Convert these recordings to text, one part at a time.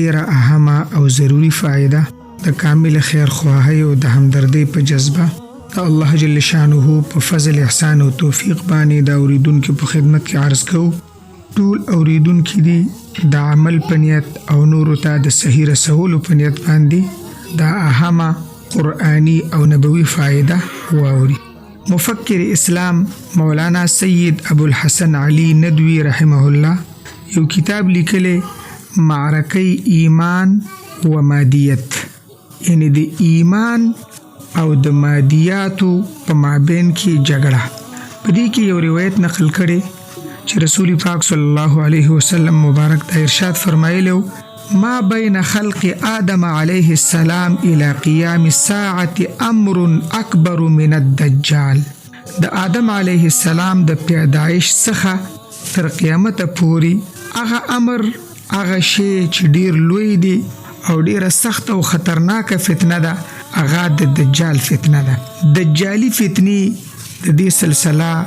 ډیره اهمه او ضروري فایده د کامل خیر خواهۍ او د همدردۍ په جذبه د الله جل شانه په فضل، احسان او توفیق باندې د اوریدونکو په خدمت کې عرض کوو. ټول اوریدونکي دي د عمل په نیت او نورو ته د صحیح رسولو په نیت باندې دا اهمه قرآني او نبوي فایده واوري. مفکر اسلام مولانا سید ابو الحسن علی ندوی رحمه الله یو کتاب لیکلی، معرکه ایمان و مادیت، یعنی د ایمان او د مادیاتو په مابین کې جګړه. په دې کې یو روایت نقل کړي چې رسول پاک صلی الله علیه وسلم مبارک دا ارشاد فرمایلی: ما بین خلق آدم علیه السلام الى قیام الساعة امر اکبر من الدجال. د آدم علیه السلام د پیدایش څخه تر قیامت پورې هغه امر، هغه شی چې ډیر لوی دی او ډیره سخت او خطرناکه فتنه ده، هغه د دجال فتنه ده. دجالي فتنې د دې سلسله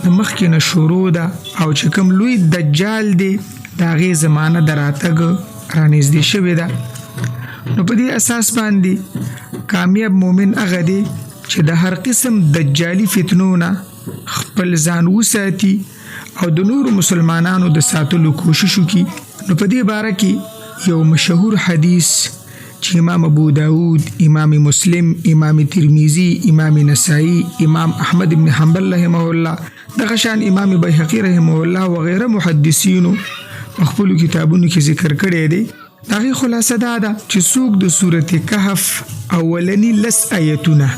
د مخکې نه شروع ده او چې کوم لوی دجال دی، د هغې زمانه د راتګ رانږدې شوې ده. نو په دې اساس باندې کامیاب مؤمن هغه دی چې د هر قسم دجالي فتنو نه خپل ځان وساتي او د نورو مسلمانانو د ساتلو کوشش وکړي. نو په دې باره کې یو مشهور حدیث چې امام ابو داود، امام مسلم، امام ترمذی، امام نسائی، امام احمد بن حنبل رحمه الله، دغه شان امام بیهقي رحمه الله وغیره محدثینو په خپلو کتابونو کې ذکر کړی دی، د هغې خلاصه دا ده چې څوک د سورت کهف اولني 10 ایتونه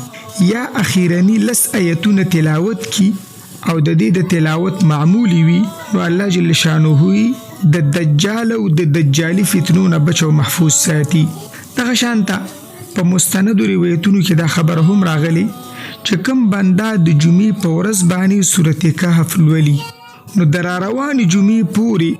یا اخیرني 10 ایتونه تلاوت کی او د دې د تلاوت معمولی وي، نو الله جل شانه د دجال او د دجالي فتنو نه بچ او محفوظ ساتي. دغه شانته په مستندو روایتونو کې دا خبره هم راغلې چې کوم بنده د جمعې په ورځ باندې سورت کهف لولي، نو د را روانې جمعې پورې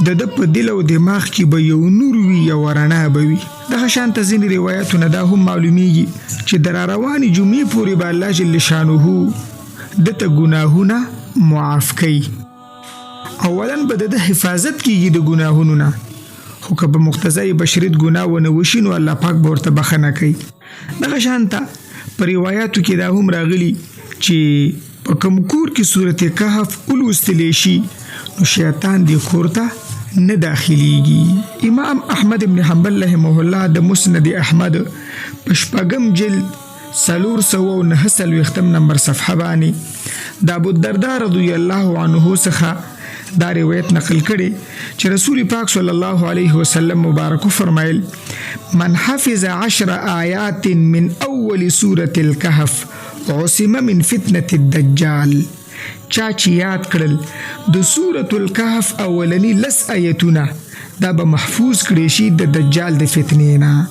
د ده په دل او دماغ کې به یو نور وي، یو رڼا به وي. دغه شان ته ځینې روایتونه دا هم معلومیږي چې د را روانې جمعې پورې به الله جل شانه ده ته ګناهونه معاف کوي. اولا به د ده حفاظت کیږي د ګناهونو نه، خو که په مقتضای بشریت ګناه ونه وشي، نو الله پاک به ورته بخښنه کوي. دغه شان ته په روایاتو کې دا هم راغلي چې په کوم کور کې سورت کهف ولوستلی شي، نو شیطان دې کور ته نه داخليږي. امام احمد ابن حنبل رحمه الله د مسند احمد په شپږم جلد 449 نمبر صفحه باندې د ابو الدرداء رضی الله عنه څخه دا روایت نقل کړي چې رسول پاک صلی الله علیه وسلم مبارک فرمایل: من حفظ 10 آیات من اول سورة الكهف عصم من فتنة الدجال. چا چې یاد کړل د سورة الکهف اولنی 10 آیتونه، دا به محفوظ کړي شي د دجال د فتنې نه.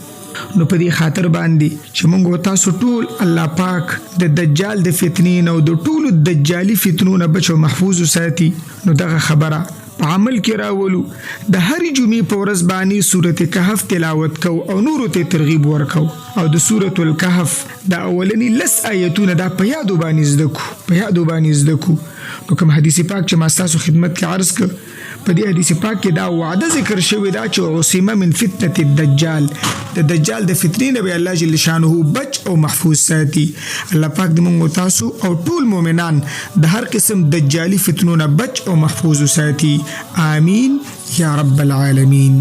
نو په دې خاطر باندې چې موږ تاسو ټول الله پاک د دجال د فتنې نه او د ټولو دجالي فتنو نه بچ او محفوظ وساتي، نو دغه خبره په عمل کې راولو، د هرې جمعې په ورځ باندې سورت کهف تلاوت کو او نورو ته ترغیب ورکو او د سورت الکهف د اولنی 10 آیتونه دا په یادو باندې زده کو، په یادو باندې زده کو. نو کوم حدیث پاک چې ما ستاسو خدمت کې عرض کړ، په دې حدیث پاک کې دا وعده ذکر شوې ده چې عصمه من فتنه الدجال، د دجال د فتنې نه به الله جل شانه بچ او محفوظ ساتي. الله پاک دې موږ تاسو او ټول مؤمنان د هر قسم دجالي فتنو نه بچ او محفوظ ساتي. آمین یا رب العالمین.